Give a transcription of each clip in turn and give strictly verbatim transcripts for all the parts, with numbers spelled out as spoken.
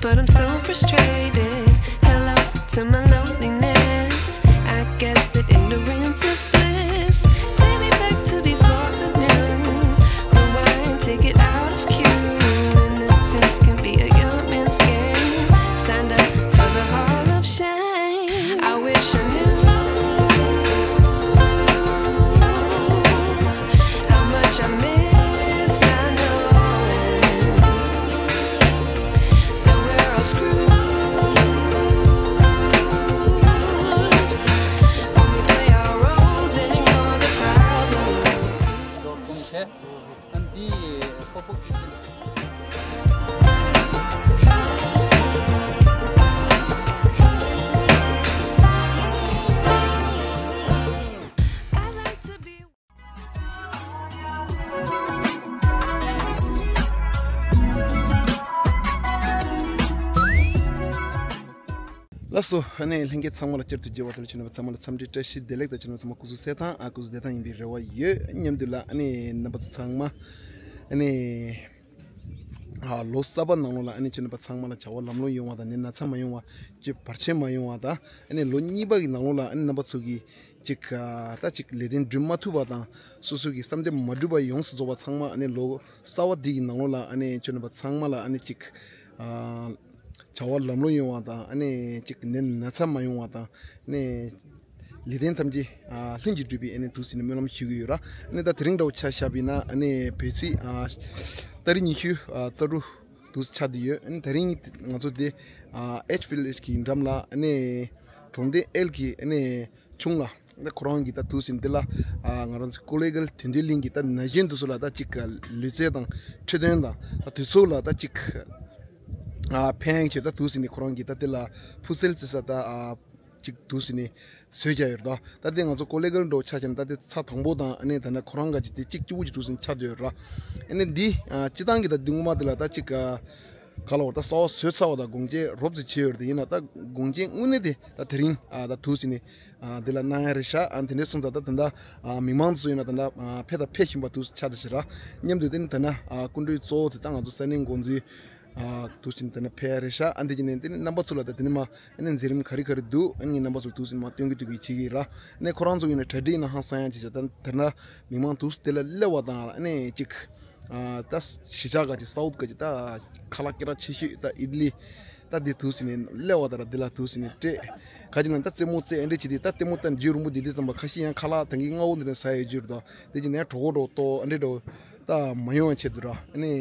But I'm so frustrated. Hello to my loneliness. I guess that ignorance is bliss. Take me back to before the new. Rewind, take it out of cue. Innocence can be a young man's game. Signed up for the hall of shame. I wish I knew how much I missed not knowing that we're all screwed when we play our roles and ignore the problem. ལགས་སོ། ཨ་ནི་ལྷན་རྒྱས་ཚང་མ་ལ་བསྐྱར་དུ་མཇལ་བ་དང་། ཁྱེད་རྣམ་པ་ཚང་མ་ལ་འཚམས་འདྲི་བཀྲ་ཤིས་བདེ་ལེགས་དང་། ཁྱེད་རྣམ་པ་ཚང་མ་སྐུ་གཟུགས་གསལ་ཐང་། ཨ། སྐུ་གཟུགས་བདེ་ཐང་ཡིན་པའི་རེ་བ་ཡོད། མཉམ་དུ་ལ་ཨ་ནི་རྣམ་པ་ཚོ་ཚང་མ་ཨ་ནི། ཨ། ལོ་གསར་པ་ནང་ལོགས་ལ་ཨ་ནི་ཁྱེད་རྣམ་པ་ཚང་མ་ལ་བྱ་བ་ལམ་ལྷོང་ཡོང་བ་དང་། ནད་ན་ཚ་མ་ཡོང་བ། སྤྱོད་བར་ཆད་མ་ཡོང་བ་དང་། ཨ་ནི་ལོ་གཉིས་པ་གི་ནང་ལོགས་ལ་ཨ་ནི་རྣམ་པ་ཚོ་གི་ཅིག་ཨ། ད་ཅིག་ལས་དོན་སྒྲུབ་མ་ཐུབ་པ་དང་། སོ་སོ་གི་བསམ་དོན་མ་འགྲུབ་པ་ཡོངས་སུ་རྫོགས་པ་ཚང་མ་ཨ་ནི་ལོ་གསར་པ་འདི་གི་ནང་ལོགས་ལ་ཨ་ནི་ཁྱེད་རྣམ་པ་ཚང་མ་ལ་ཨ་ནི་ཅིག་ཨ། བྱ་བ་ལམ་ལྷོང་ཡོང་བ་དང་། ཨ་ནི་ཅིག་ནད་ན་ཚ་མ་ཡོང་བ་དང་། ཨ་ནི་ལས་དོན་ཐམས་ཅད་ཨ་ལྷུན་གྱིས་གྲུབ་པའི་ཨ་ནི་འདུག་ཟེར་ནས་སྨོན་ལམ་ཞུ་གི་ཡོད་ར། ཨ་ནི་ད་དེ་རིང་འདྲ་བོ་ཆ་བཞག་པ་ཡིན་ན། ཨ་ནི་བོད་ཚེས་ཨ་ཏ་རིག་ཉི་ཤུ་ཨ་རྩ་དྲུག་འདུག་ཆགས་བསྡད་ཡོད། ཨ་ནི་དེ་རིང་ང་ཚོ་དེ་ཨ་ཨེཆ་ཕི་ལེ་ཨེཆ་གི་འགྲམ་ལ་ཨ་ནི་གྲོང་སྡེ་ཨེལ་གྱི་ཨ་ནི་ཆུང་ལ། ད་ཁོ་རང་གིས་ད་འདུག་ཟེར་ནས་འདི་ལ་ཨ་ང་རང་ཚོ་ཀོ་ལེ་གལ་དོན་ལྡན་གླིང་གི་ད་ན་གཞོན་དེ་ཚོ་ལ་ད་ཅིག་ལུས་རྩལ་དང་འཁྲབ་སྟོན་དང་། ད་དེ་ཚོ་ལ་ད་ཅིག་ཨ་ཕན་ཡག་ཆེད་ད་འདུག་ཟེར་ནས་ཁོ་རང་གིས་ད་དེ་ལ་ཕུ་སེལ་ཟེར་ས་ད་ཨ་ཅིག་འདུག་ཟེར་ནས་བཟོས་བཞག་ཡོད་རེད་དོ། ད་དེ་ང་ཚོ་ཀོ་ལེ་གལ་འདྲ་བོ་ཆ་བཞག་ན་ད་དེ་ཚ་དང་པོ་དང་། ཨ་ནི་ད་ནི་ཁོ་རང་ག་ཅིག་དེ་གཅིག་གཅིག་པུ་ཅིག་འདུག་ཟེར་ནས་ཆགས་བསྡད་ཡོད་ར། ཨ་ནི་འདི་ཨ་སྤྱིར་བཏང་གི་ད་འདི་ངོ་མ་དེ་ལ་ད་ཅིག་ཨ་ག་ལ་བར་ད་གསར་པ་བཟོས་ཚར་བ་དང་དགོངས་བཅད་རོབ་ཙམ་བྱས་ཡོད་རེད། དེ་ཡིན་ན་ད་དགོངས་བཅད་དངོས་གནས་དེ་ད་དེ་རིང་ཨ་ད་འདུག་ཟེར་ནས་ཨ་འདི་ལ་གནང་ཡ་རེད་ཤག་ཨ་དེ་འདྲས་སོང་ཙང་ད་ད་ལྟ་ཨ་མི་མང་ཚོ་ཡིན་ན་ད་ལྟ་ཨ་ཕེབས་དང་ཕེབས་བཞིན་པ་འདུག་ཆགས་བསྡད་ཤག་ར། མཉམ་དུ་དེ་ནི་ད་ལྟ་ཨ་སྐུ་མགྲོན་གཙོ་བོ་དེ་ད་ང་ཚོ་ས་གནས་འགོ་འཛིན་ཨ་འདུག་ཟེར་ནས་ད་ལྟ་ཕེབས་ཡ་རེད་ཤག་ཨ་འདི་གྱི་ནས་དེ་ནི་རྣམ་པ་ཚོ་ལ་ད་དེ་ནི་མ་ཨ་ནི་མཛད་རིམ་ག་རེ་ག་རེ་འདུག་ཨ་ནི་རྣམ་པ་ཚོ་འདུག་ཟེར་ནས་མ་སྟོན་གི་འདུག་གི་བྱེད་ཀྱི་ར། ཨ་ནི་ཁོ་རང་ཚོ་ཡིན་ན་གྲ་སྒྲིག་ནང་ཧང་སང་ཡ་བྱེད་ཤག་ད་ད་ལྟ་མི་མང་འདུག་དེ་ལ་སླེབས་པ་དང་ཨ་ནི་ཅིག་ཨ་ད་གཞིས་ཆགས་ག་ཅིག་སའུཐ་ག་ཅིག་ད་ཁ་ལག་སྐད་གྲགས་ཆེ་ཤོས་ད་ཨི་ཏ་ལི། ད་འདི་འདུག་ཟེར་ནས་སླེབས་པ་ད་ར། འདི་ལ་འདུག་ཟེར་ནས་སྤྲད། ག་ཅིག་ན་ད་རྩེད་མོ་རྩེ་ཨེ་འདྲས་བྱེད་དེ། ད་ལྟད་མོ་ད་རྒྱུན་རིང་པོ་འདི་འདི་ཙམ་པ་ཁ་ཤས་ཡང་ཁ་ལག་ད་གིན་སྔ་བོ་འདི་ནས་ཟ་ཡས་རྒྱུ་རེད་དོ། དེ་ཅིག་ནས་གྲོད་ཁོག་འདྲ་བོ་ལྟོགས་ཨེ་འདྲས་འདྲ་བོ་ད་མ་ཡོང་བའི་ཆེད་དུ་ར། ཨ་ནི་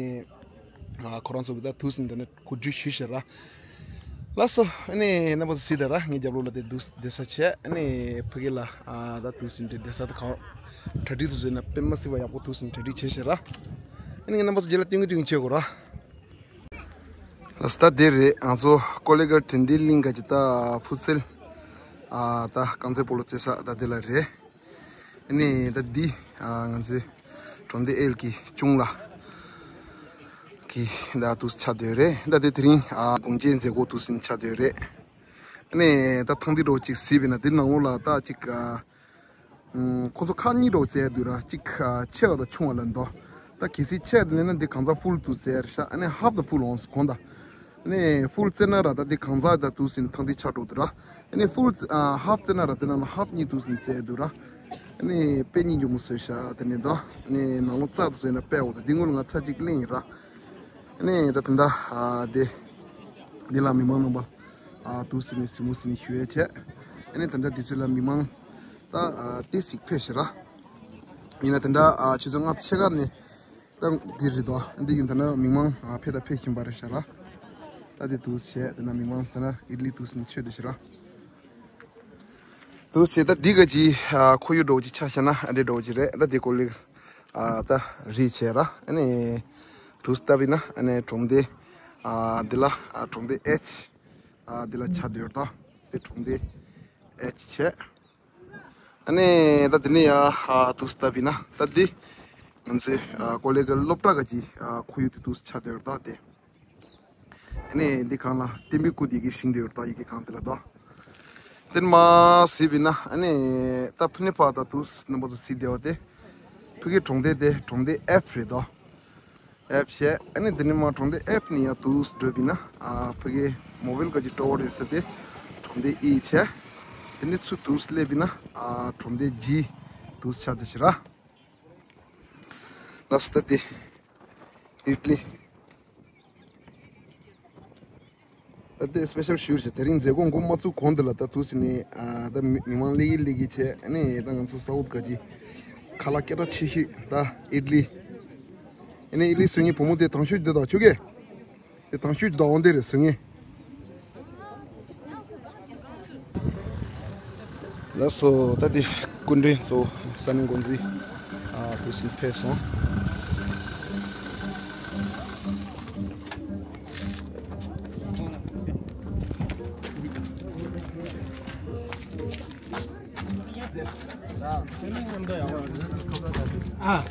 ཨ་ཁོ་རང་ཚོ་གི་ད་འདུག་ཟེར་ནས་ད་ནི་གོ་སྒྲིག་ཞུས་ཤག་ར། ལགས་སོ། ཨ་ནི་རྣམ་པ་ཚོ་གཟིགས་དང་ར། ངའི་རྒྱབ་ལོགས་ལ་དེ་འདུག་བསྡད་ས་བྱས། ཨ་ནི་ཕ་གི་ལ་ཨ་ད་འདུག་ཟེར་ནས་བསྡད་ས་ད་གང་གྲ་སྒྲིག་དེ་ཚོ་ཡིན་ན་དཔེ་མ་སྲིད་པ་ཡག་པོ་འདུག་ཟེར་ནས་གྲ་སྒྲིག་བྱས་ཤག་ར། ཨ་ནི་ངས་རྣམ་པ་ཚོ་རྗེས་ལ་སྟོན་གི་སྟོན་གི་བྱེད་དགོས་ར། ལགས་སོ། ད་དེ་རེད། ང་ཚོ་ཀོ་ལེ་གལ་དོན་ལྡན་གླིང་ག་ཅིག་ད་ཕུ་སེལ་ཨ་ད་རྐང་རྩེད་སྤོ་ལོ་རྩེ་ས་ད་དེ་ལ་རེད། ཨ་ནི་ད་འདི་ཨ་ང་ཚོའི་གྲོང་སྡེ་ཨེལ་གྱི་ཅུང་ལ་གི་ད་འདུག་ཆགས་བསྡད་རེད། ད་དེ་དེ་རིང་ཨ་དགོང་ཅན་མཛད་སྒོ་འདུག་ཟེར་ནས་ཆགས་བསྡད་རེད། ཨ་ནི་ད་ཐང་འདི་འདྲ་བོ་ཅིག་གཟིགས་པ་ཡིན་ན་འདི་ནང་ལོགས་ལ་ད་ཅིག་ཨ། ཁོ་ཚོ་ཁག་གཉིས་འདྲ་བོ་བརྩེགས་འདུག་ར། གཅིག་ཨ་ཆེ་བ་དང་ཆུང་བ་ལ་འདུག་ད་གལ་སྲིད་ཆེ་བ་དེ་ལེན་ན་འདི་གང་ཟག་ཕུལ་དུ་བརྩེགས་རེད་ཤག་ཨ་ནི་ཧབ་དང་ཕུལ་འོང་གོང་ད། ཨ་ནི་ཕུལ་བརྩེགས་ན་ར་ད་འདི་གང་ཟག་ད་འདུག་ཟེར་ནས་ཐང་འདི་ཆགས་འགྲོ་འདུག་ར། ཨ་ནི་ཕུལ་ཨ་ཧབ་བརྩེགས་ན་ར་དེ་ནང་ལ་ཧབ་གཉིས་འདུག་ཟེར་ནས་བརྩེགས་འདུག་ར། ཨ་ནི་དཔེ་སྙིང་རྗེ་མོ་བཟོས་ཤག་དེ་ནས་འདུག་ཨ་ནི་ནང་ལོགས་རྩྭ་དང་བཟོས་ན་དཔེ་འོ་ད་འདི་སྔོན་ལ་ང་ཚ་གཅིག་གླེང་ཡིན་ར། ཨ་ནི་ད་དེ་འདྲ་ཨ་དེ་འདི་ལ་མི་མང་རྣམ་པ་ཨ་འདུག་ཟེར་ནས་གཟིགས་མོ་ཟེར་ནས་ཞུ་ཡས་བྱས། ཨ་ནི་ད་ལྟ་དུས་ཚོད་ལ་མི་མང་ད་ཨ་ཏོག་ཙམ་ཕེབས་ཤག་ར། ཡིན་ན་དེ་འདྲ་ཨ་ཆུ་ཚོད་ལྔ་ཕྱེད་ཀ་ནས་ད་འདི་རེད་དོ། འདི་ཡིན་ད་ན་མི་མང་ཨ་ཕེབས་ད་ཕེབས་བཞིན་པ་རེད་ཤག་ར། ད་དེ་འདུག་བྱས་དེ་ན་མི་མང་ད་ན་ཨི་ལི་འདུག་ཟེར་ནས་ཆོད་དེ་ཤག་ར། འདུག་བྱས་ད་འདི་ག་ཅིག་ཨ་ཁོར་ཡུག་འདྲ་བོ་ཅིག་ཆ་བཞག་ན་ཨ་འདྲ་འདྲ་བོ་ཅིག་རེད། ད་འདི་ཀོ་ལེ་གལ་ཨ་ད་རེད་བྱས་ར། ཨ་ནི་འདུག་ལྟ་བུ་ཡིན་ན་ཨ་ནི་གྲོང་སྡེ་ཨ་འདི་ལ་ཨ་གྲོང་སྡེ་ཨེཆ་ཨ་འདི་ལ་ཆགས་བསྡད་ཡོད་རེད་དོ། དེ་གྲོང་སྡེ་ཨེཆ་བྱས། ཨ་ནི་ད་དེ་ནས་ཡ་ཨ་འདུག་ལྟ་བུ་ཡིན་ན་ད་འདི་ང་ཚོའི་ཨ་ཀོ་ལེ་གལ་སློབ་གྲྭ་ག་ཅིག་ཨ་ཁོར་ཡུག་དེ་འདུག་ཆགས་བསྡད་ཡོད་རེད་དོ། དེ་ཨ་ནི་འདི་སྒང་ལ་བསྟན་པའི་སྐུ་དེ་གི་བཞེངས་བསྡད་ཡོད་རེད་དོ། ཡ་གི་སྒང་དེ་ལ་དོ། དེ་ནས་མར་གཟིགས་པ་ཡིན་ན་ཨ་ནི་ད་ཕུ་ནེ་ཕར་ད་འདུག་རྣམ་པ་ཚོ་གཟིགས་བསྡད་པ་དེ་ཕ་གི་གྲོང་སྡེ་དེ་གྲོང་སྡེ་ཨེཕ་རེད་དོ། ཨེཕ་བྱས། ཨ་ནི་དེ་ནས་མར་གྲོང་སྡེ་ཨེཕ་ནས་ཡར་དུས་འགྲོ་བ་ཡིན་ན། ཨ་ཕ་གི་མོ་བིལ་ག་ཅིག་སྤྲོ་བོ་ཡོད་ས་དེ་གྲོང་སྡེ་ཨི་བྱས། དེ་ནས་ཚུར་དུས་སླེབས་པ་ཡིན་ན། ཨ་གྲོང་སྡེ་ཇི་དུས་ཆགས་དེ་ཞིག་ར། ལགས་སོ། ད་དེ་ཨིཊ་ལི། ད་ལྟའི་སི་པེ་ཤལ་ཞུ་རེད། དེ་རིང་མཛད་སྒོ་འགོ་མ་བཙུགས་གོང་དེ་ལ་ད་དུས་ནས། ཨ་ད་མི་མི་མང་སླེབས་ཀྱི་སླེབས་ཀྱི་བྱས། ཨ་ནི་ད་ང་ཚོ་ས་འོག་ག་ཅིག་ཁ་ལག་སྐད་གྲགས་ཆེ་ཤོས་ད་ཨིཊ་ལི། ཨ་ནི་ཨིཊ་ལི་བཟོ་མཁན་བུ་མོ་དེ་དང་ཤོས་དེ་དང་ཆོ་གེ། དེ་དང་ཤོས་དེ་དང་འོང་དེ་རེད་བཟོ་མཁན། ལགས་སོ། ད་དེ་སྐུ་མགྲོན་གཙོ་བོ་ས་གནས་འགོ་འཛིན། ཨ་དུས་ཕེབས་སོང་། ཨ།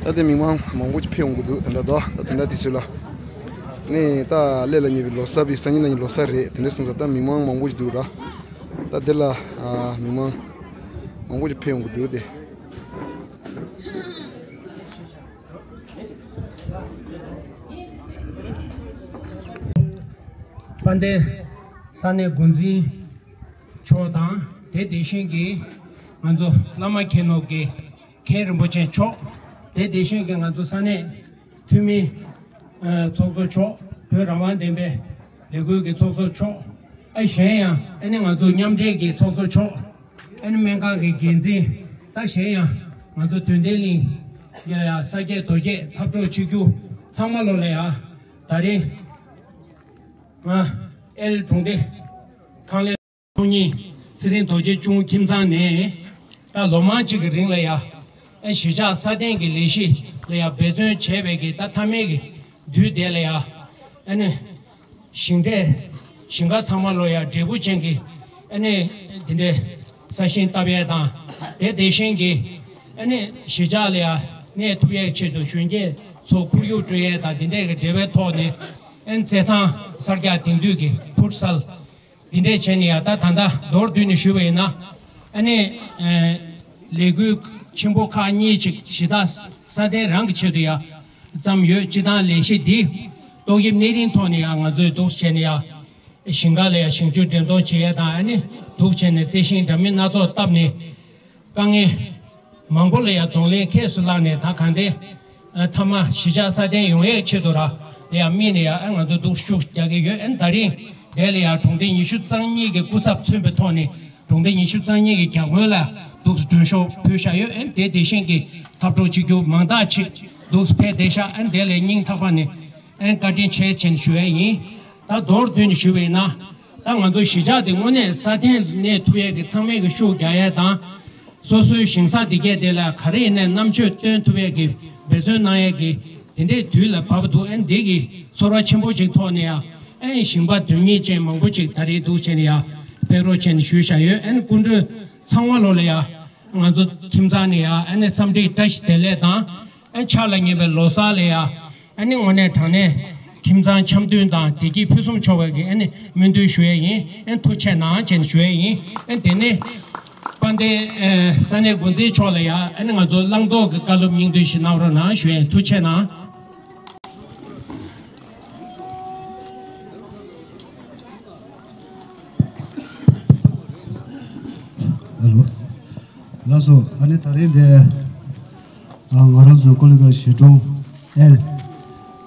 ད་ལྟ་མི་མང་མང་པོ་ཅིག་ཕེབས་ཡོང་གི་འདུག་དེ་འདྲ་འདུག་ད་དེ་འདྲ་དུས་ཚོད་ལ་ནི་ད་སླེབས་ལ་ཉེ་བའི་ལོ་གསར་པའི་སང་ཉིན་གནངས་ཉིན་ལོ་གསར་རེད། དེ་འདྲ་སོང་ཙང་ད་མི་མང་མང་པོ་ཅིག་འདུག་ར། ད་དེ་ལ་ཨ་མི་མང་མང་པོ་ཅིག་ཕེབས་ཡོང་གི་འདུག་དེ། དཔལ་ལྡན་ས་གནས་འགོ་འཛིན་མཆོག་དང་། དེ་དེ་བཞིན་གྱི་ང་ཚོ་བླ་མ་མཁན་སློབ་ཀྱི་མཁན་རིན་པོ་ཆེ་མཆོག་དེ་དེ་བཞིན་གྱི་ང་ཚོ་ས་གནས་འཐུས་མི་ཚོགས་གཙོ་མཆོག་བོད་རང་དབང་བདེན་པའི་ལས་འགུལ་གྱི་ཚོགས་གཙོ་མཆོག་ཨ་གཞན་ཡང་ཨ་ནི་ང་ཚོ་མཉམ་འབྲེལ་གྱི་ཚོགས་གཙོ་མཆོག་ཨ་ནི་སྨན་ཁང་གི་འགན་འཛིན། ད་གཞན་ཡང་ང་ཚོ་དོན་ལྡན་གླིང་ཡ་ཡ་ས་སྐྱེས་རྡོ་སྐྱེས་འཐབ་གྲོགས་ཆིག་སྒྱུར་ཚང་མ་ལོ་ལ་ཡ། ད་རེས་ང་ཨེལ་གྲོང་སྡེ་ཁང་ལས་ཚོགས་གཉིས་ཚེ་རིང་རྡོ་རྗེ་གཅུང་ཁྱིམ་ཚང་ནས་ད་ལོ་མང་ཅིག་གི་རིང་ལ་ཡ། ཨ་གཞིས་ཆགས་སྲ་བརྟན་གྱི་ལས་གཞི་ལ་ཡ་འབད་བརྩོན་བྱས་པའི་གི་ད་མཐའ་མའི་གི་དུས་དེ་ལ་ཡ། ཨ་ནི། ཞིང་འབྲས། ཞིང་ཁ་ཚང་མ་ལོ་ཡ་འབྲས་བུ་ཅན་གྱི་ཨ་ནི་འདི་འདྲའི་ས་ཞིང་བཏབ་ཡས་དང་། དེ་དེ་བཞིན་གྱི་ཨ་ནི་གཞིས་ཆགས་ལ་ཡ་གནས་ཐུབ་ཡས་ཆེད་དུ་གཞོན་སྐྱེས་ཚོ་ཁོར་ཡུག་སྤྲོད་ཡས་དང་། འདི་འདྲའི་གི་འབྲེལ་བའི་ཐོག་ནས་ཨ་ནི་རྩེད་ཐང་གསར་རྒྱག་དེང་དུས་ཀྱི་ཕུཊ་སལ་འདི་འདྲས་བྱས་ནས་ཡ། ད་ད་ལྟ་མདོར་བསྡུས་ནས་ཞུས་པ་ཡིན་ན། ཨ་ནི་ལས་འགུལ་ཆེན་པོ་ཁག་གཉིས་ཅིག་གཞི་བདག་སྲ་བརྟན་རང་གི་ཆེད་དུ་ཡ་བརྩམས་ཡོད། སྤྱི་བཏང་ལས་གཞི་འདི་ཏོག་དབྱིབས་ནད་རིམས་ཐོག་ནས་ཡང་ང་ཚོས་འདུག་བྱས་ནས་ཡང་ཞིང་ཁ་ལ་ཡང་ཞིང་ཆུ་འདྲེན་གཏོང་བྱེད་ཡས་དང་། ཨ་ནི་འདུག་བྱས་ནས་རྩི་ཤིང་འདྲ་མིན་སྣ་ཚོགས་བཏབ་ནས་དཀའ་ངལ་མང་པོ་ལ་ཡང་གདོང་ལེན་ཁྱེར་སོ་བླངས་ནས། ད་གང་ལྟར་མཐའ་མ་གཞིས་ཆགས་སྲ་བརྟན་ཡོང་ཡས་ཆེད་དུ་ར་ལ་ཡང་དམིགས་ནས་ཡང་ང་ཚོ་འདུག་ཤུགས་རྒྱག་གི་ཡོད། ཨ་ནི་ད་རིང་དེ་ལ་ཡང་གྲོང་སྡེ་ཉི་ཤུ་རྩ་གཉིས་ཀྱི་སྐུ་ཚབ་མཚོན་པའི་ཐོག་ནས། གྲོང་སྡེ་ཉི་ཤུ་རྩ་གཉིས་ཀྱི་རྒྱབ་ངོས་ལ་འདུག་སེ་མགྲོན་ཤོག་ཕུལ་བཞག་ཡོད། ཨ་ནི་དེ་དེ་བཞིན་གྱི་འཐབ་གྲོགས་གཅིག་གྱུར་མང་དག་ཅིག་འདུག་སེ་ཕེབས་བསྡད་ཤག་ཨ་ནི་དེ་ལ་སྙིང་ཐག་པ་ནས་ཨ་ནི་བཀའ་དྲིན་ཆེ་ཞེས་ཞུ་ཡས་ཡིན། ད་མདོར་བསྡུས་ནས་ཞུ་བ་ཡིན་ན། ད་ང་ཚོ་གཞིས་ཆགས་དེ་དངོས་གནས་སྲ་བརྟན་གནས་ཐུབ་ཡས་ཀྱི་ཚང་མས་ཀྱི་ཤུགས་རྒྱག་ཡས་དང་། སོ་སོའི་ཞིང་ས་འདི་གས་དེ་ལ་ག་རེ་ཡིན་ནའི་རྣམ་དཔྱོད་བཏོན་ཐུབ་ཡས་ཀྱི་འབད་བརྩོན་གནང་ཡས་ཀྱི་དེ་འདྲའི་དུས་ལ་བབས་འདུག་ཨ་ནི་འདི་གི་ཚོར་བ་ཆེན་པོ་ཅིག་ཐོག་ནས་ཡང་། ཨ་ནི་ཞིང་པ་དོན་གཉེར་ཅན་མང་པོ་ཅིག་ད་རེས་འདུག་བྱས་ནས་ཡང་ཕེབས་རོགས་བྱས་ནས་ཞུས་བཞག་ཡོད། ཨ་ནི་སྐུ་མགྲོན་ཚང་མ་ལོ་ལ་ཡང་ང་ཚོ་ཁྱིམ་ཚང་ནས་ཡང་ཨ་ནི་འཚམས་འདྲི་བཀྲ་ཤིས་བདེ་ལེགས་དང་། ཨ་ནི་ཕྱག་ལ་ཉེ་བའི་ལོ་གསར་ལ་ཡང་ཨ་ནི་དངོས་གནས་དྲང་གནས་ཁྱིམ་ཚང་འཆམ་མཐུན་དང་བདེ་སྐྱིད་ཕུན་སུམ་ཚོགས་པའི་གི་ཨ་ནི་སྨོན་འདུན་ཞུ་ཡས་ཡིན། ཨ་ནི་ཐུགས་རྗེ་གནང་བྱས་ནས་ཞུ་ཡས་ཡིན། ཨ་ནི་དེ་ནས་དཔལ་ལྡན་ས་གནས་འགོ་འཛིན་མཆོག་ལ་ཡང་ཨ་ནི་ང་ཚོ་བླང་དོར་གྱི་བཀའ་སློབ་སྙིང་བསྡུས་ཤིག་གནང་རོགས་གནང་ཞུ་ཡས་ཡིན། ཐུགས་རྗེ་གནང་། ཨ་ལོ། ལགས་སོ། ཨ་ནི་ད་རིང་འདི་ང་རང་ཚོ་ཀོ་ལི་གྷལ་གཞིས་གྲོང་ཨེལ་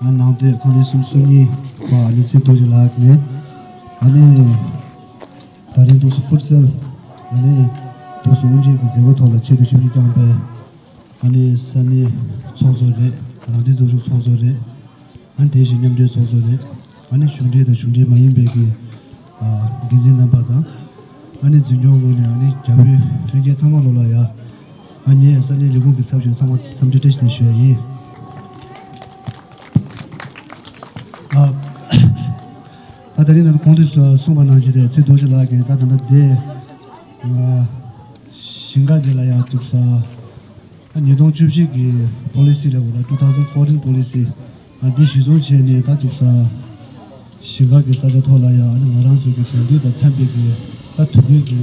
ནང་སྡོད་ཁང་ལས་གསུམ་གསུམ་གཉིས་པ་ཨ་ནི་ཚེ་རྡོ་རྗེ་ལགས་ནས། ཨ་ནི་ད་རིང་འདུག་སེ་ཕུཊ་སལ་ཨ་ནི་འདུག་སེ་དབུ་འབྱེད་ཀྱི་མཛད་སྒོ་ཐོག་ལ་ཆེད་དུ་ཆིབས་བསྒྱུར་བསྐྱངས་པའི་ཨ་ནི་ས་གནས་ཚོགས་གཙོ་རེད། རང་བདེན་ཚོགས་ཆུང་ཚོགས་གཙོ་རེད། ཨ་ནི་དེ་བཞིན་མཉམ་འབྲེལ་ཚོགས་གཙོ་རེད། ཨ་ནི་གཞུང་འབྲེལ་དང་གཞུང་འབྲེལ་མ་ཡིན་པའི་གི་ འགན་འཛིན་རྣམ་པ་དང་། ཨ་ནི་འཛིན་སྐྱོང་ངོས་ནས་ཨ་ནི་རྒྱ་བོད་ལྷན་རྒྱས་ཚང་མ་ལོ་ལ་ཡ། ཨ་ནི་ས་གནས་ལས་ཁུངས་ཀྱི་ཚབ་ཞུས་ཚང་མ་འཚམས་འདྲི་བཀྲ་ཤིས་བདེ་ལེགས་ཞུ་ཡ་ཡིན། ཨ། ད་ད་རིང་ནང་གོང་དུ་གསུངས་པ་ནང་བཞིན་རེད། ཚེ་རྡོ་རྗེ་ལགས་ཀྱིས་ད་ད་ལྟ་དེ། ཞིང་ཁ་དེ་ལ་ཡ་བཙུགས་ས། ཉིས་སྟོང་བཅུ་བཞི་གི་པོ་ལི་སི་ལ་འོ་ད་two thousand fourteen policy ཨ་འདི་གཞི་བཟུང་བྱས་ནས་ད་བཙུགས་ས། ཞིང་ཁ་གི་ས་ཆ་ཐོག་ལ་ཡང་ཨ་ནི་ང་རང་ཚོ་གི་དེང་དུས་དང་འཚམས་པའི་གི་ད་དུས་འགོའི་གི་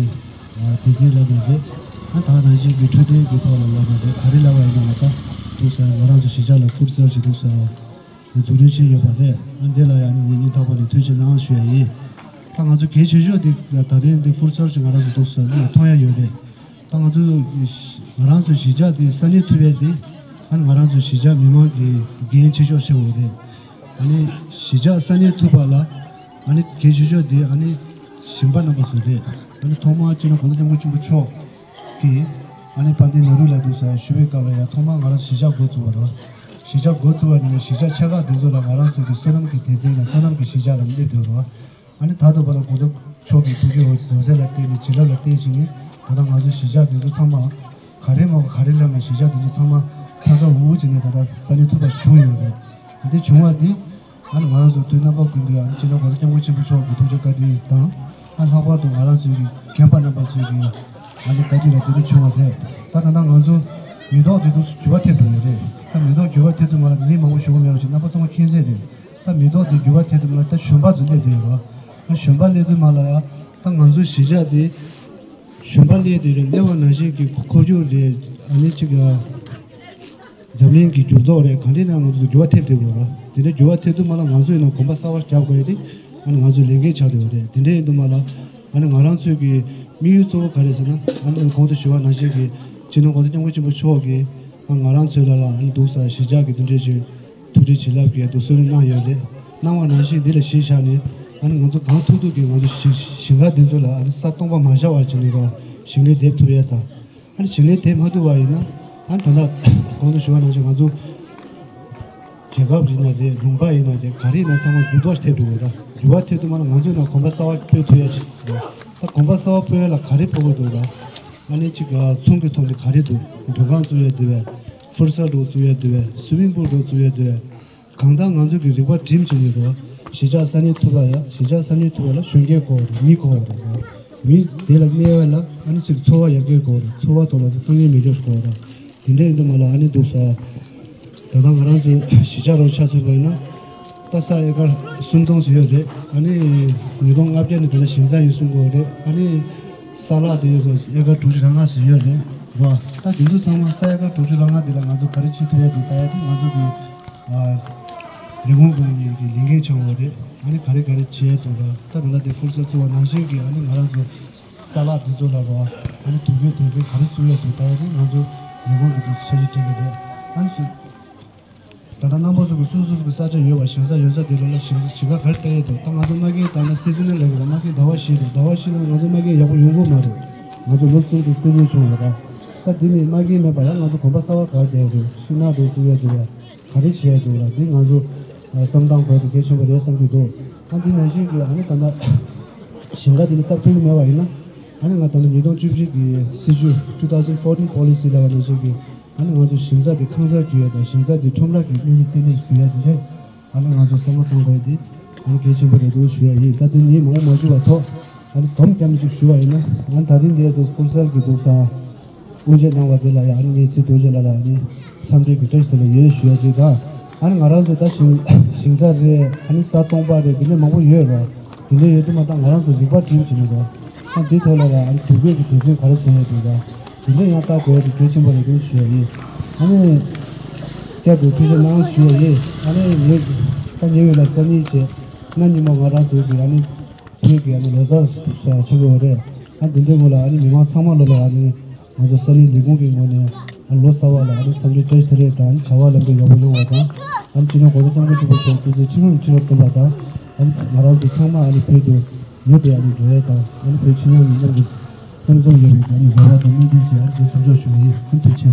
སྡེ་ཚན་ལབ་ན་རེད། ཨ་ད་ནང་བཞིན་གི་འཕྲོད་བསྟེན་གི་ཐོག་ལ་ལབ་ན་རེད། ག་རེ་ལབ་པ་ཡིན་ན་ད་བཙུགས་ས་ང་རང་ཚོ་གཞིས་ཆགས་ལ་ཧྥུཊ་སལ་ཞིག་བཙུགས་ས་འཛུགས་སྐྲུན་བྱས་ཡོད་པ་རེད། ཨ་འདི་ལ་ཡང་ངས་སྙིང་ཐག་པ་ནས་ཐུགས་རྗེ་གནང་ཞུ་ཡ་ཡིན། ད་ང་ཚོ་གལ་ཆེ་ཤོས་འདི་ད་རིང་འདི་ཧྥུཊ་སལ་ཞིག་ང་རང་ཚོ་འདུག་ས་ནས་མཐོང་ཡ་ཡོད་རེད། ད་ང་ཚོ་ང་རང་ཚོ་གཞིས་ཆགས་འདི་ས་གནས་ཐུབ་ཡ་འདི་ཨ་ནི་ང་རང་ཚོ་གཞིས་ཆགས་མི་མང་གི་འགན་ཆེ་ཤོས་ཆེ་བ་རེད། ཨ་ནི་གཞིས་ཆགས་ས་གནས་ཐུབ་པ་ལ་ཨ་ནི་གལ་ཆེ་ཤོས་འདི་ཨ་ནི་ཞིང་པ་རྣམ་པ་ཚོ་རེད། ཨ་ནི་ཐོག་མར་སྤྱི་ནོར་༸གོང་ས་༸སྐྱབས་མགོན་ཆེན་པོ་མཆོག་གིས་ཨ་ནི་དཔལ་ལྡན་ནེ་རུ་ལ་འདུག་ས་ཞུ་བའི་སྐབས་ལ་ཡང་ཐོག་མར་ང་རང་གཞིས་ཆགས་འགོ་བཙུགས་པ་རེད། གཞིས་ཆགས་འགོ་བཙུགས་པ་ནས་གཞིས་ཆགས་ཆེ་ཁག་འདི་ཚོ་ལ་ང་རང་ཚོ་གི་བསོད་ནམས་ཀྱི་སྡེ་ཚན་དང་བསོད་ནམས་ཀྱི་གཞིས་ཆགས་ལ་སླེབས་ཡོད་རེད། ཨ་ནི་ད་ལྟ་བར་ལ་༸གོང་ས་མཆོག་གི་ཐུགས་རྗེ་འོ་འོད་ཟེར་ལ་བརྟེན་ནས་བྱིན་རླབས་ལ་བརྟེན་བྱས་ནས་ད་ལྟ་ང་ཚོ་གཞིས་ཆགས་འདི་ཚོ་ཚང་མ་ག་རེ་མ་ག་རེ་ལབ་ན་གཞིས་ཆགས་འདི་ཚོ་ཚང་མ་ཚ་ཚ་འུར་འུར་བྱས་ནས་ད་ལྟ་ས་གནས་ཐུབ་པ་བྱུང་ཡོད་རེད། འདི་བྱུང་བ་འདི་ཨ་ནི་ང་རང་ཚོ་དུས་རྣམ་པ་ཀུན་ཏུ་ཨ་ནི་སྤྱི་ནོར་༸གོང་ས་༸སྐྱབས་མགོན་ཆེན་པོ་མཆོག་གི་ཐུགས་རྗེ་བཀའ་དྲིན་དང་ཨ་ལྷག་པར་དུ་ང་རང་ཚོའི་རྒན་པ་རྣམ་པ་ཚོའི་གི་ཨ་ནི་བཀའ་དྲིན་ལ་དེ་འདྲ་བྱུང་བ་རེད། ད་ད་ལྟ་ང་ཚོ་མེ་ཏོག་དེ་ཚོ་འགྱུར་བ་ཐེབས་འགྲོ་ཡོད་རེད། ད་མེ་ཏོག་འགྱུར་བ་ཐེབས་དུས་མ་ལ་མི་མང་པོ་ཞུ་གི་མེད་པ་ཞིག་རྣམ་པ་ཚང་མ་མཁྱེན་གསལ་རེད། ད་མེ་ཏོག་དེ་འགྱུར་བ་ཐེབས་དུས་མ་ལ་ད་གཞོན་པ་ཚོ་སླེབས་བསྡད་ཡོད་རེད། ད་གཞོན་པ་སླེབས་དུས་མ་ལ་ཡ་ད་ང་ཚོ་གཞིས་ཆགས་དེ་གཞོན་པ་སླེབས་དུས་རེད། སླེབས་པ་ནང་བཞིན་གྱི་འཁོར་རྒྱུག་རེད། ཨ་ནི་གཅིག་ཨ་འཛམ་གླིང་གི་འགྱུར་ལྡོག་རེད། གང་འདྲ་ན་ང་ཚོ་འགྱུར་བ་ཐེབས་བསྡད་ཡོད་རེད། དེ་འདྲ་འགྱུར་བ་ཐེབས་དུས་མ་ལ་ང་ཚོ་ཡིན་ན་གོམ་པ་གསར་པ་རྒྱག་དགོས་ཡ་དེ་ཨ་ནི་ང་ཚོ་ལས་འགན་ཆགས་བསྡད་ཡོད་རེད། དེ་འདྲ་ཡིན་དུས་མ་ལ་ཨ་ནི་ང་རང་ཚོའི་གི་དམིགས་ཡུལ་གཙོ་བོ་ག་རེ་ཟེར་ན་ཨ་ནི་གོང་དུ་ཞུ་བ་ནང་བཞིན་གྱི་སྤྱི་ནོར་༸གོང་ས་༸སྐྱབས་མགོན་ཆེན་པོ་མཆོག་གིས་ཨ་ང་རང་ཚོའི་ལ་ལ་ཨ་ནི་འདུག་ས་གཞིས་ཆགས་ཀྱི་དེ་འདྲ་ཞིག་ཐུགས་རྗེ་བྱིན་རླབས་ཀྱིས་འདུག་གསོལ་རས་གནང་ཡོད་རེད། གནང་བ་ནང་བཞིན་འདི་ལ་གཞི་བཞག་ནས་ཨ་ནི་ང་ཚོ་གང་ཐུབ་ཐུབ་ཀྱིས་ང་ཚོ་ཞིང་ཞིང་ཁ་འདི་ཚོ་ལ་ཨ་ནི་ས་སྟོང་པ་མ་བཞག་པ་བྱས་ནས་རོགས་ཞིང་ལས་འདེབས་ཐུབ་ཡས་དང་། ཨ་ནི་ཞིང་ལས་འདེབས་མ་ཐུབ་པ་ཡིན་ན་ཨ་ནི་ད་ལྟ་གོང་དུ་ཞུ་བ་ནང་བཞིན་ང་ཚོ་རྒྱལ་ཁབ་ཡིན་ན་རེད། ལུང་པ་ཡིན་ན་རེད། ག་རེ་ཡིན་ན་ཚང་མ་འགྱུར་ལྡོག་ཐེབས་འགྲོ་གི་རེད། འགྱུར་བ་ཐེབས་དུས་མ་ལ་ང་ཚོ་ཡིན་ན་གོམ་པ་གསར་པ་སྤོས་ཐུབ་ཡས་ཅིག་རེད། ད་གོམ་པ་གསར་པ་སྤོ་ཡས་ལ་ག་རེ་སྤོ་དགོས་འདུག་ར། ཨ་ནི་གཅིག་ཚོང་གི་ཐོག་ནས་ག་རེ་འདུག་མགྲོན་ཁང་བཙུགས་ཡས་འདུག་བས། ཧྥུཊ་སལ་འདྲ་བཙུགས་ཡས་འདུག་བས། སུའི་མིང་པུལ་འདྲ་བཙུགས་ཡས་འདུག་བས། གང་ལྟར་ང་ཚོ་གི་རིག་པ་སྒྲིམ་བྱས་ནས་རོ། གཞིས་ཆགས་ས་གནས་ཐུབ་པ་ཡ། གཞིས་ཆགས་ས་གནས་ཐུབ་པ་ལ་གཞོན་སྐྱེས་དགོས་རེད། མི་དགོས་རེད། མི་དེ་ལ་གནས་པ་ལ་ཨ་ནི་ཅིག་འཚོ་བ་ཡར་རྒྱས་དགོས་རེད། འཚོ་བ་ཐོག་ལ་དཀའ་ངལ་མི་འབྱུང་དགོས་རེད། དེ་འདྲ་ཡིན་དུས་མ་ལ་ཨ་ནི་འདུག་ས། ད་ལྟ་ང་རང་ཚོའི་གཞིས་ཆགས་རོ་ཆ་མཚོན་པ་ཡིན་ན། ད་ས་ཨེ་ཀར་སུམ་སྟོང་ཙམ་ཡོད་རེད། ཨ་ནི་ཉིས་སྟོང་ལྔ་བརྒྱ་ནས་ད་ལྟ་ཞིང་ཆ་ཡིན་གསུང་གི་ཡོད་རེད། ཨ་ནི་ས་ལག་དེ་ཡོད་ས་ཨེ་ཀར་དྲུག་ཅུ་རེ་ལྔ་ཙམ་ཡོད་རེད་རོ། ད་དེ་ཚོ་ཚང་མ་ས་ཨེ་ཀར་དྲུག་ཅུ་རེ་ལྔ་དེ་ལ་ང་ཚོ་ག་རེ་བྱེད་ཐུབ་ཡ་འདུག་ལྟ་ཡ་དེ་ང་ཚོ་གི་ཨ་ལས་ཁུངས་ཀྱི་ལས་འགན་ཆགས་ཡོད་རེད། ཨ་ནི་ག་རེ་ག་རེ་བྱེད་ཡ་འདུག་ར། ད་ད་ལྟ་དེ་ཧྥུཊ་སལ་བཙུགས་པ་ནང་བཞིན་གྱི་ཨ་ནི་ང་རང་ཚོ་ས་ལག་དེ་ཚོ་ལ་རོ། ཨ་ནི་དུས་རྒྱུན་དུས་རྒྱུན་ག་རེ་བཙུགས་ཡ་འདུག་ལྟ་ཡ་དེ་ང་ཚོ་ལས་ཁུངས་ཀྱི་དེ་འཆར་གཞི་སྤྲད་ཀྱི་རེད། ཨ་ནི་སུ། ད་ལྟ་རྣམ་པ་ཚོ་གི་སོ་སོ་སོ་གི་ས་ཆ་ཡོད་པ་ཞིང་ས་ཡོད་ས་དེ་ལ་ལ་ཞིང་ས་ཞིང་ཁ་ག་རེ་བཏབ་ཡས་འདུག་ད་ང་ཚོ་མ་གིའི་ད་ལྟ་སི་ཛི་ནལ་ལབ་ཀྱི་རེད། མ་གིའི་ཟླ་བ་བཞི་རེད། ཟླ་བ་བཞི་ནང་ང་ཚོ་མ་གིའི་ཡག་པོ་ཡོང་གི་མ་རེད། ང་ཚོ་ལོ་གསུམ་དུ་སྐྱོན་བརྗོད་བྱུང་བ་རེད། ད་འདི་ནས་མ་གིའི་མེད་པ་ཡང་ང་ཚོ་གོམ་པ་གསར་པ་ག་རེ་བསྡད་རེད། ཤིང་ནགས་འདྲ་བཙུགས་ཡས་འདུག་ར། ག་རེ་བྱེད་ཡས་འདུག་ར། འདི་ང་ཚོ་བསམ་སྟངས་དགོས་དེ་གལ་ཆེན་པོ་རེད་བསམ་གྱི་འདུག་ད་འདི་ནང་བཞིན་གྱི་ཨ་ནི་ད་ལྟ་ཞིང་ཁ་འདི་ནས་སྟབས་བསྟུན་གྱི་མེད་པ་ཡིན་ན་ཨ་ནི་ང་ད་ལྟ་ཉིས་སྟོང་བཅུ་བཞི་གི་སྲིད་ཇུས་two thousand fourteen policy ལབ་པ་ནང་བཞིན་གྱི། ཨ་ནི་ང་ཚོ་ཞིང་ས་དེ་ཁང་གསར་བརྒྱུད་ཡ་དང་ཞིང་ས་དེ་ཁྲོམ་ར་གི་གནས་ཚུལ་བསྟན་གནས་བརྒྱུད་ཡ་དེ་འདྲ། ཨ་ནི་ང་ཚོ་བསམ་བློ་གཏོང་དགོས་ཡ་དེ་ཨ་ནི་གལ་ཆེན་པོ་རེད་འདུག་ཞུ་ཡ་ཡིན། ད་དེ་ཉིན་མང་པོ་མ་འཇུག་པ་ཐོག་ཨ་ནི་སྒོམ་རྒྱབ་ཅིག་ཞུ་བ་ཡིན་ན། ཨ་ནི་ད་རིང་འདིར་དུ་ཧྥུཊ་སལ་གྱི་འདུག་ས་དབུ་འབྱེད་གནང་བ་དེ་ལ་ཡ་ཨ་ནི་ངས་ཚེ་རྡོ་རྗེ་ལགས་ལ་ཨ་ནི་འཚམས་འདྲི་གི་བཀྲ་ཤིས་བདེ་ལེགས་ཡོད་ཞུ་ཡ་ཅིག་དང་། ཨ་ནི་ང་རང་ཚོ་ད་ཞིང་ཞིང་ས་རེད། ཨ་ནི་ས་སྟོང་པ་རེད། དེ་འདྲ་མང་པོ་ཡོད་རེད། དེ་འདྲ་ཡོད་དུས་མ་ད་ང་རང་ཚོ་རིག་པ་སྒྲིམ་བྱས་ནས་རོ། ཨ་འདི་ཐོག་ལ་ཡ་ཨ་ནི་དུས་འགོས་ཀྱི་དུས་ཚོད་ག་རེ་བཟོ་ཡ་འདུག་ར། དེ་འདྲ་ཡང་ལྟ་དགོས་ཡ་དེ་གལ་ཆེན་པོ་རེད་འདུག་ཞུ་ཡ་ཡིན། ཨ་ནི། བསྐྱར་དུ་ཐུགས་རྗེ་གནང་ཞུ་ཡ་ཡིན། ཨ་ནི་ངས་ད་ཉེ་བའི་ལ་ས་གཉིས་བྱས། གནའ་ཉི་མ་ང་རང་ཚོའི་གི་ཨ་ནི། བོད་ཀྱི་ཨ་ནི་ལོ་གསར་ཆགས་ཀྱི་ཡོད་རེད། ཨ་འདི་འདྲའི་ངོ་ལ་ཨ་ནི་མི་མང་ཚང་མ་ལོ་ལ་ཨ་ནི་ང་ཚོ་ས་གནས་ལས་ཁུངས་ཀྱི་ངོས་ནས་ཨ་ལོ་གསར་བ་ལ་ཨ་ནི་འཚམས་འདྲི་བཀྲ་ཤིས་བདེ་ལེགས་དང་བྱ་བ་ལམ་འགྲོ་ཡག་པོ་ཡོང་བ་དང་། ཨ་ནི་སྤྱི་ནོར་༸གོང་ས་༸སྐྱབས་མགོན་ཆེན་པོ་མཆོག་སྐུ་ཚེ་ཁྲི་ལོ་ཁྲི་ལོ་བརྟན་པ་དང་། ཨ་ནི་ང་རང་ཚོ་ཚང་མ་ཨ་ནི་བོད་དུ་ཡུལ་དུ་ཨ་ནི་འགྲོ་ཡས་དང་། ཨ་ནི་བོད་ཕྱི་ནང་གཉིས་མཉམ་དུ་སེམས་ཚོར་ཡོད་པའི་ཨ་ནི་རེ་བ་དང་སྨོན་འདུན་བྱས། ཨ་ནི་དེ་གསུང་ཆོག་ཞུ་ཡིན། ཨ་ནི་ཐུགས་རྗེ་ཆེ།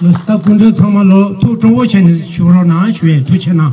ལོ་སྟབས་སྐུ་མགྲོན་ཚང་མ་ལོ་ཐུགས་སྤྲོ་བོ་བྱས་ནས་བཞུགས་རོགས་གནང་ཞུ་ཡས། ཐུགས་རྗེ་གནང་།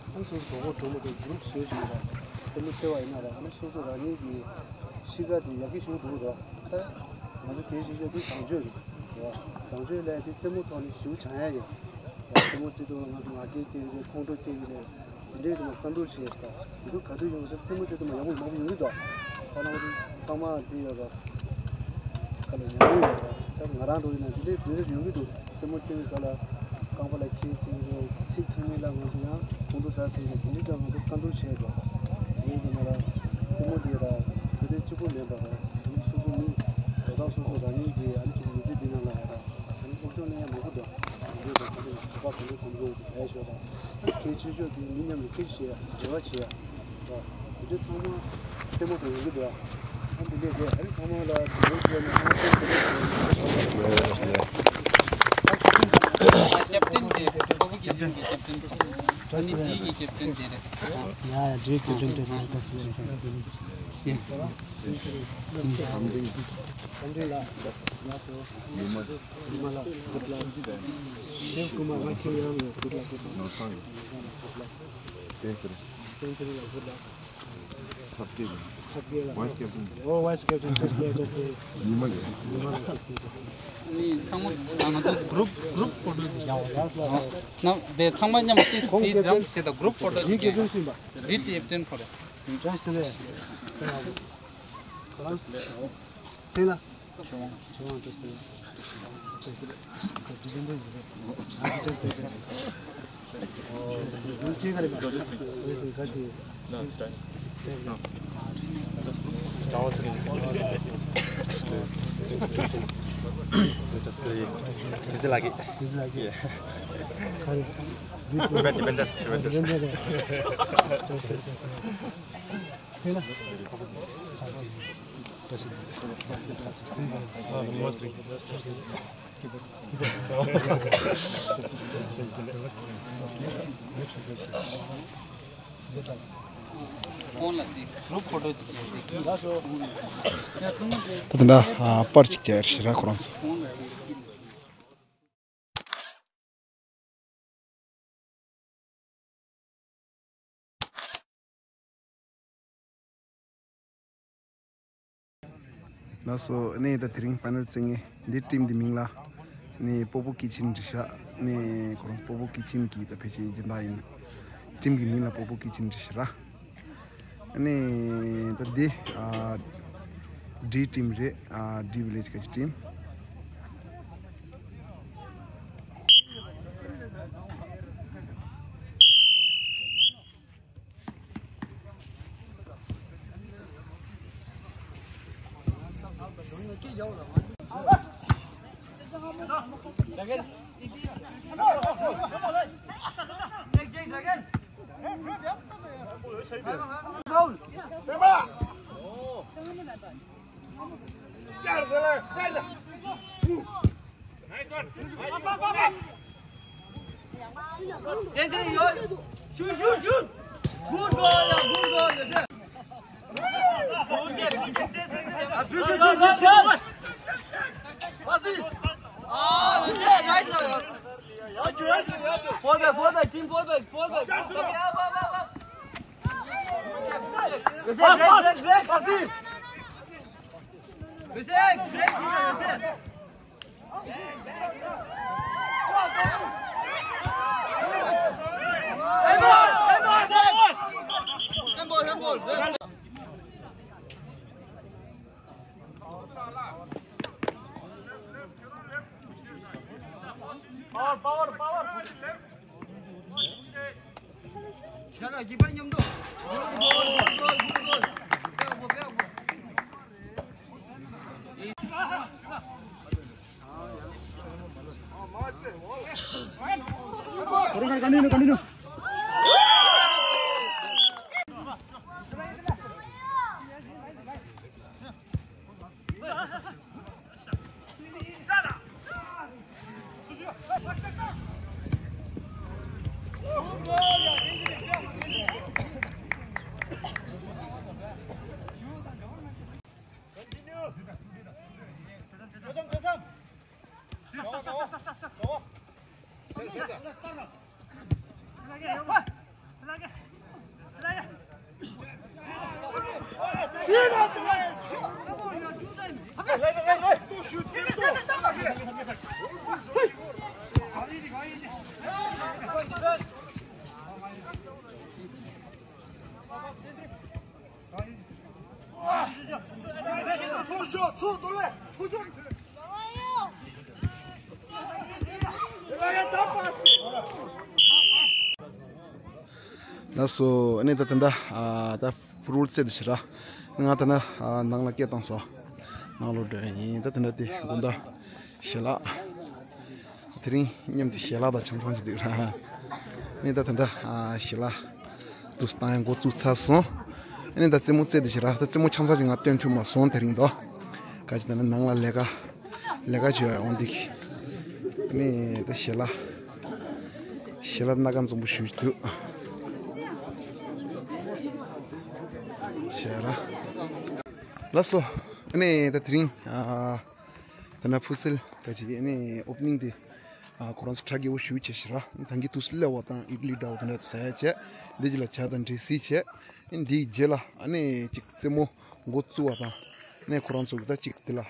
ཨ་ནི་སོ་སོ་གྲོགས་པོ་གྲོགས་མོ་དང་གུ་རུབ་བཟོས་བྱས་ནས་རྩེད་མོ་རྩེ་བ་ཡིན་ན་ར། ཨ་ནི་སོ་སོ་རང་ཉིད་ཀྱི་གཤིས་ཀ་དེ་ཡག་གི་ཞིག་འདུག་ར། ད་ང་ཚོ་གལ་ཆེ་ཤོས་དེ་བཟང་སྤྱོད་རེད་ར། བཟང་སྤྱོད་ལས་དེ་རྩེད་མོ་ཐོག་ནས་ཞེ་པོ་སྦྱང་ཡ་ཡོད་ར། རྩེད་མོ་རྩེ་དུས་ང་ཚོ་ང་རྒྱལ་སྐྱེ་གི་རེད། ཁོང་ཁྲོ་སྐྱེ་གི་རེད། དེ་འདྲའི་དེ་ལ་བཀའ་འདུལ་བྱས་ཤག་དེ་དུས་ག་དུས་ཡོང་ཟེར། རྩེད་མོ་རྩེ་དུས་མ་ཡག་པོ་མང་པོ་ཡོང་གི་འདུག་ད་ང་ཚོ་ཚང་མ་འདི་ཡོད་ར། ཁ་ལ་ཉམས་མྱོང་ཡོད་ར། ད་ང་རང་འགྲོ་ཡིན་ན་འདི་འདྲའི་དུས་རེ་ཡོང་གི་འདུག་རྩེད་མོ་རྩེ་བའི་སྐབས་ལ་རྐང་པ་ལ་འཁེལ་ཟེར་གི་རེད། ཚིག་ཐོན་མི་ལ་ང་ཚོ་ཡང་ཁོང་ཁྲོ་ཟ་ཟེར་གི་རེད། དེ་འདྲའི་ཙང་ང་ཚོ་བཀའ་འདུལ་བྱས་འགྲོ། ངས་འདི་ན་ར་རྩེད་མོ་འདི་ར་ག་དུས་གཅིག་པུ་མིན་པ་ར། ཨ་ནི་སོ་སོ་མི་དོ་བདག་སོ་སོ་རང་ཉིད་ཀྱི་ཨ་ནི་ཅིག་མི་ཚེ་འདི་ནང་ལ་ཡ་ར། ཨ་ནི་སློབ་སྦྱོང་གནང་ཡ་མང་པོ་འདུག་དེ་འདྲའི་ད་ཁོ་ཚོ་བ་ག་འདྲ་གོམ་བགྲོད་ལས་ཤོར་དང་། གལ་ཆེ་ཤོས་དེ་མི་མཉམ་དུ་སྐད་ཆ་བཤད་ཡ། འབྲེལ་བ་བྱེད་ཡ། དེ་འདྲ་ཚང་མ་ལྟད་མོ་དང་ཡོང་གི་འདུག་ཨ་འདི་འདྲས་རེད། ཨ་ནི་ཚང་མ་ལ་དེ་འདྲའི་ཐད་ནས་ཨ་ནི་སེམས་ཁུར་ཡོད། ཀེབ་ཏིན་དེ་ཀོ་བོ་ཀེབ་ཏིན་གྱི་ཀེབ་ཏིན། ཨ་ནི་དེའི་གི་ཀེབ་ཏིན་དེ་རེད། ཡ་ཡ། འདྲའི་ཀེབ་ཏིན་དེ་ཡིན་ས་རེད། ཤིབ་ཀུ་མར་ང་ཁྱེད་ཡང་ཡོད། གུཌ་ལག་གུཌ་ལག་ནོར་ཁང་ཡོད། གུཌ་ལག་གུཌ་ལག་ཏེན་སི་རེད། ཏེན་སི་རེད་ལ་གུཌ་ལག་ཐབས་མཁས་རེད། ཐབས་མཁས་ལ་ཝའི་སི་ཀེབ་ཏིན་རེད། ཨོ་ཝའི་སི་ཀེབ་ཏིན་ཏེས་ཏེས་ཏེས་ཏེས། ཉི་མ་རེད། ཉི་མ་རེད། ཏེས་ཏེས་ཏེས། ནི་ཚང་མ་ང་ཚོ་གུ་རུབ་གུ་རུབ་ཕོ་ཊོ་ཅིག་རྒྱག་པ་རེད། ན་དེ་ཚང་མ་མཉམ་པོ་ཏིས་ཏིས་ཇམ་བྱེད་དང་། གུ་རུབ་ཕོ་ཊོ་ཅིག་རྒྱག་ཡིན་པ། འདི་ཏེབ་ཏེན་ཕོ་ཊོ། ཇམ་སི་ལེ། ཁོ་རང་སི་ལེ། ཁྱེད་ལ། ཁྱེད་ལ་ཁྱེད་ལ་ཁྱེད་ལ། ད་ལྟ་ཨ་པར་ཅིག་བྱས་ཤི་ར་ཁོ་རང་ཚོ། ལགས་སོ། ཨ་ནི་ད་དེ་རིང་ཕའི་ནལ་རྩེད་མཁན་འདི་ཊིམ་འདི་མིང་ལ་ཨ་ནི་སྤོ་བོ་ཀི་ཆེན་བྲིས་ཤག་ཨ་ནི་ཁོ་རང་སྤོ་བོ་ཀི་ཆེན་གྱི་ད་ཕལ་ཆེར་སྦྱིན་བདག་ཡིན། ཊིམ་གྱི་མིང་ལ་སྤོ་བོ་ཀི་ཆེན་བྲིས་ཤག་ར། ཨ་ནི་ད་འདི་ཨ་ཌི་ཊིམ་རེད། ཨ་ཌི་ཝི་ལེཇ་ག་ཅི་ཊིམ། Shoot, shoot, shoot! Good goal, yeah, good goal, yeah. Good game, good game. Ah, good game, right now. Fall back, fall back, team fall back, fall back. Okay, up, up, up, up. Good game, good game. Break, break, break. Good game, break, good game. Power, power, power. Continue, continue. ལགས་སོ། ཨ་ནི་ད་དེ་འདྲ་ཨ་ད་ཕུ་ཊི་བོལ་རྩེད་དེ་ཞེ་དྲག་ང་ད་ན་ཨ་ནང་ལ་སྐད་བཏང་སོང་། ནང་ལོགས་འགྲོ་ཡིན། ད་དེ་འདྲ་དེ་དགོང་དག་ཞལ་ལག་དེ་རིང་མཉམ་དུ་ཞལ་ལག་དང་ཆང་ཚང་བྱེད་དུས་ར། ཨ་ནི་ད་དེ་འདྲ་ཨ་ཞལ་ལག་དུ་བཏང་ཡང་འགོ་བཙུགས་ཚར་སོང་། ཨ་ནི་ད་རྩེད་མོ་རྩེད་དེ་ཞེ་དྲག་ད་རྩེད་མོ་ཆང་ཚང་ཅིག་ང་སྟོན་ཐུབ་མ་སོང་དེ་རིང་དོ། ག་ཅི་ད་ནི་ནང་ལ་ལས་ཀ་ལས་ཀ་བྱོས་འོང་འདུག་ཨ་ནི་ད་ཞལ་ལག་ཞལ་ལག་སྣ་ཁ་འཛོམས་པོ་ཞུ་འདུག་ཞལ་ལག་ལགས་སོ། ཨ་ནི་ད་དེ་རིང་ཨ་ད་ན་ཕུ་སེལ་ད་ཅིག་ཨ་ནི་ཨོ་པ་ནིང་དེ་ཨ་ཁོ་རང་ཚོ་གྲ་རྒྱས་པོ་ཞུ་བྱས་ཤི་ར། ད་གིན་དུས་སུ་སླེབས་པ་དང་ཨི་ཌི་ལི་འདྲ་བོ་དེ་འདྲ་ཟ་ཡ་བྱས། འདི་ཅི་ལ་ཇ་དང་འབྲས་སིལ་བྱས། ཨ་ནི་འདིའི་རྗེས་ལ་ཨ་ནི་ཅིག་རྩེད་མོ་འགོ་བཙུགས་པ་དང་ཨ་ནི་ཁོ་རང་ཚོ་གི་ད་ཅིག་དེ་ལ་ཨ་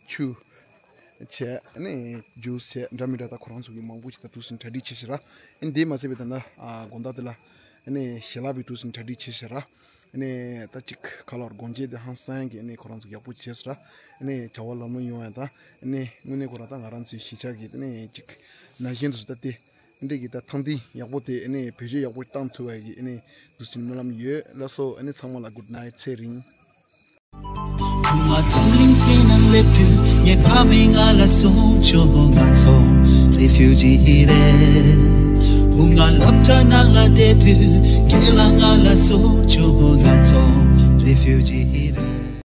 ཆུ་བྱས། ཨ་ནི་ཇུས་བྱས། འདྲ་མི་འདྲ་ད་ཁོ་རང་ཚོ་གི་མང་པོ་ཞིག་ད་དུས་སུ་གྲ་སྒྲིག་བྱས་ཤི་ར། ཨ་ནི་དེ་མ་ཟད་པའི་ད་ན་ཨ་དགོང་དག་དེ་ལ་ཨ་ནི་ཞལ་ལག་པའི་དུས་སུ་གྲ་སྒྲིག་བྱས་ཤི་ར། ཨ་ནི་ད་ཅིག་ཁ་ལོར་སྒོ་འབྱེད་དེ་ཧང་སང་གི་ཨ་ནི་ཁོ་རང་ཚོ་ཡག་པོ་བྱས་ཤི་ར། ཨ་ནི་བྱ་བ་ལམ་ལྷོང་ཡོང་ཡ་ད་ཨ་ནི་དངོས་གནས་ཁོ་རང་ད་ང་རང་ཚོའི་གཞིས་ཆགས་ཀྱི་ཨ་ནི་ཅིག་ན་གཞོན་དུ་ད་དེ་འདྲ་གི་ད་ཐང་ཐིང་ཡག་པོ་དེ་ཨ་ནི་བེད་སྤྱོད་ཡག་པོ་བཏང་ཐུབ་པ་གི་ཨ་ནི་དུས་སུ་སྨོན་ལམ་ཡོད། ལགས་སོ། ཨ་ནི་ཚང་མ་ལ་གུཌ་ནའིཊ། ཚེ་རིང་། བུ་ང་འཛམ་གླིང་སྟེང་ན་སླེབས་དུས་ངའི་ཕ་མས་ང་ལ་གསུངས་བྱུང་། ང་ཚོ་རི་ཕིའུ་ཇི་རེད། བུ་ང་སློབ་གྲྭ་ནང་ལ་བསྡད་དུས་ཁྱེད་ལ་ང་ལ་གསུངས་བྱུང་། ང་ཚོ་